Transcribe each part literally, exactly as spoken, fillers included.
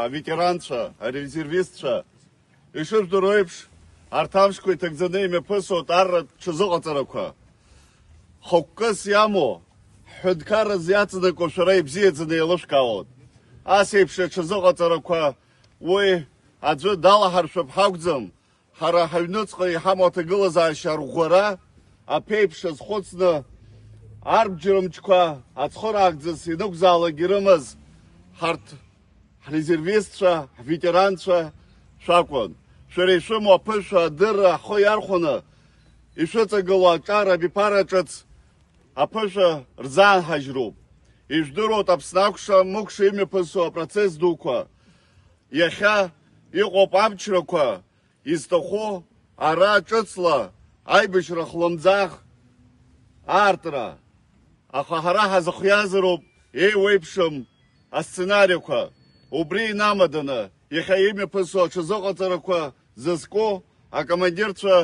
Аветеранцәа, арезервистцәа, ишыжәдыруа еиԥш, арҭ амшқәа иҭагӡаны имҩаԥысуеит арратә ҽазыҟаҵарақәа. Хықәкыс иамоу, ҳҳәынҭқарра зиаҵанакуа шәара ибзиаӡаны еилышәкаауеит. Ас еиԥш аҽазыҟаҵарақәа уи аӡәы далаҳаршәап ҳакәӡам, ҳара ҳаҩныҵҟа иҳамоу аҭагылазаашьа арӷәӷәара аԥеиԥш азхәыцны, арбџьармчқәа ацхыраагӡас ианакәзаалак ирымаз ҳарҭ ҳрезервистцәа, ҳветеранцәа шәакәын. Шәара ишәымоу аԥышәа, адырра ҳхы иархәаны ишәыҵагылоу аҿар абиԥара ҿыц аԥышәа рзаанҳажьроуп. Ижәдыруеит Аԥсны акәша-мыкәша имҩаԥысуа апроцесс дуқәа. Иахьа иҟоуп амчрақәа, изҭаху ара ҿыцла аибашьра хлымӡаах аартра. Аха ҳара ҳазхиазароуп еиуеиԥшым асценариақәа. Убри инамаданы, иахьа имҩаԥысуа аҽазыҟаҵарақәа зызку акомандирцәа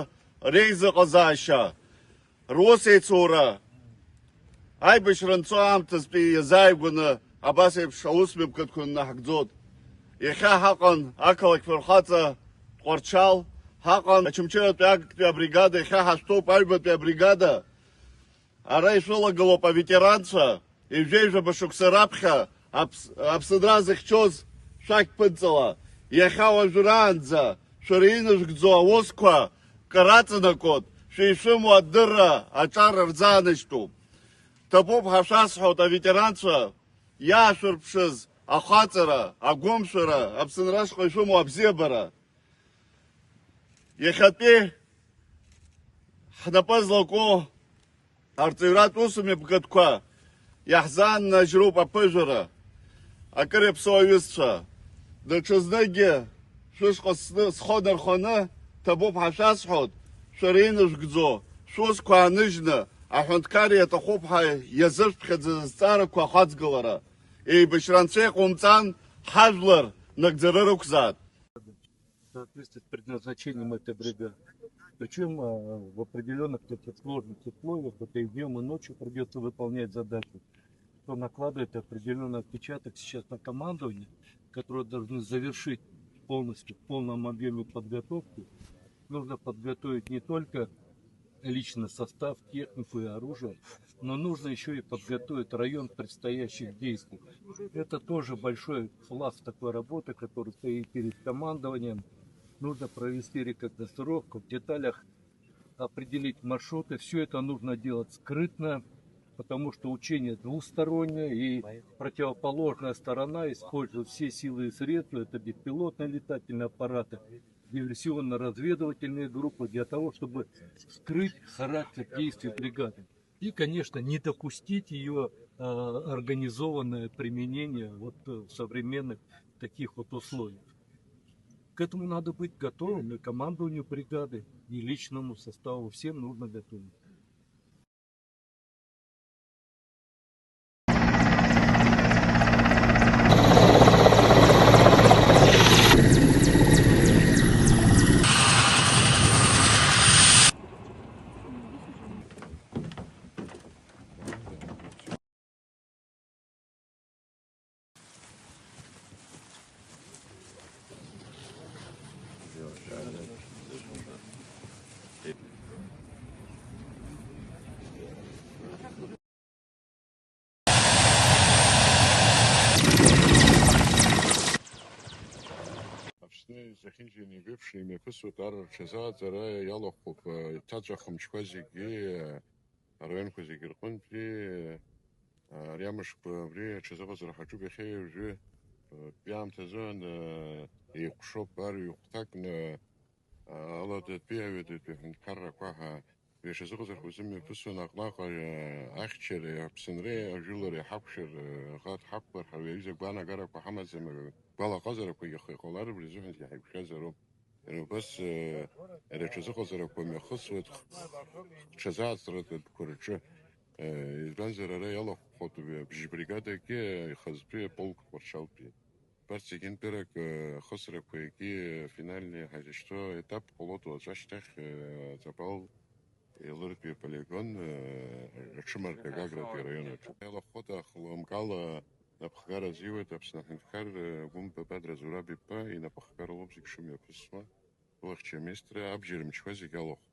реизыҟазаашьа, русеицура, аибашьра анцо аамҭазтәи иазааигәаны абас еиԥш аусмҩаԥгатәқәа наҳгӡоит. Иахьа ҳаҟан ақалақь фырхаҵа Тҟәарчал, ҳаҟан Очамчыратәи актәи абригада, иахьа ҳашәҭоуп аҩбатәи абригада. Ара ишәылагылоуп аветеранцәа, ҩажәеи жәаба шықәса раԥхьа Аԥс-, Аԥсынра зыхьчоз шәақь ԥынҵала, иахьа уажәраанӡа шәара инажәгӡо аусқәа кыр аҵанакуеит, шәа ишәымоу адырра аҿар рзааныжьтәуп. Ҭабуп ҳәа шәасҳәоит аветеранцәа иаашәырԥшыз ахаҵара, агәымшәара, Аԥсынра ашҟа ишәымоу абзиабара. Иахьатәи ҳнапы злаку арҵаҩратә усмҩаԥгатәқәа иаҳзааннажьроуп аԥыжәара. Акыр иаԥсоу аҩызцәа, даҽазныкгьы шәышҟа сны-, схы нарханы ҭабуп ҳәа шәасҳәоит, шәара инажәгӡо шәусқәа ааныжьны, аҳәынҭқар иаҭахуп ҳәа иазышәԥхьаӡаз азҵаарақәа ахаҵгылара. Еибашьра анцәа иҟоумҵан, ҳажәлар нагӡара рықәзаат. В соответствии с предназначением этой бригады. Причем, а, в определённых таких сложных условиях, это и днём, и ночью придётся выполнять задачи, что накладывает определённый отпечаток сейчас на командование, которое должны завершить полностью, в полном объёме подготовку. Нужно подготовить не только личный состав, технику и оружие, но нужно ещё и подготовить район предстоящих действий. Это тоже большой пласт такой работы, который стоит перед командованием. Нужно провести рекогносцировку, в деталях определить маршруты. Всё это нужно делать скрытно, потому что учение двустороннее, и противоположная сторона использует все силы и средства, это беспилотные летательные аппараты, диверсионно-разведывательные группы, для того, чтобы скрыть характер действий бригады. И, конечно, не допустить её, э, организованное применение вот, э, в современных таких вот условиях. К этому надо быть готовым, и командованию бригады, и личному составу, всем нужно готовиться. Аԥсны изахьынџьаны игәеиԥшны имҩаԥысуеит ар рҽазааӡара иалахәуп, э, иҭаҵәахымчқәа зегьы, э, араионқәа зегьы рҟынтәи, э, ари амышқәа абри аҽазыҟаҵара ҳаҿуп иахьа уажәы, э, тәи аамҭазы, э, еиҟәшоуп ар ҩ-хәҭакны, э, аладатәи аҩадатәи аҳәынҭқаррақәа ҳәа Ҩаҽазыҟаҵарақәа рзы мҩаԥысуан аҟнаҟа, ахьчареи аԥсынреи ажәылареи ҳақәшәар, аӷа дҳақәлар ҳәа уи аҩыза гәаанагарақәа ҳамаӡам, гәалаҟазарақәагьы аха иҟалар убри азыҳәангьы ҳаиқәшәазароуп. Иара убас, иара аҽазыҟаҵарақәа мҩахысуеит х-, х-, ҽазааҵратәқәа рҿы, избанзар ара иалахәхоит абжьбригадагьы ихазтәи аполк Тҟәарчалтәи. Убарҭ зегьынтәырак, э, ахысрақәа егьи, э, финальный ҳазышьҭоу етап ҟалоит уаҵәы ашьҭахь, э, Ҵабал Елыртәи аполигон, э, аҽымарҭа Гагратәи араион аҿы. Иалахәхоит ахлымкала, Аԥхгара азиуеит Аԥсны аҳәынҭқар, э, Гәымба Бадра Зураб иԥа инапахгара лоуп зегь шымҩаԥысуа. Уахьча аминистр абџьар мчқәа зегь алахәуп.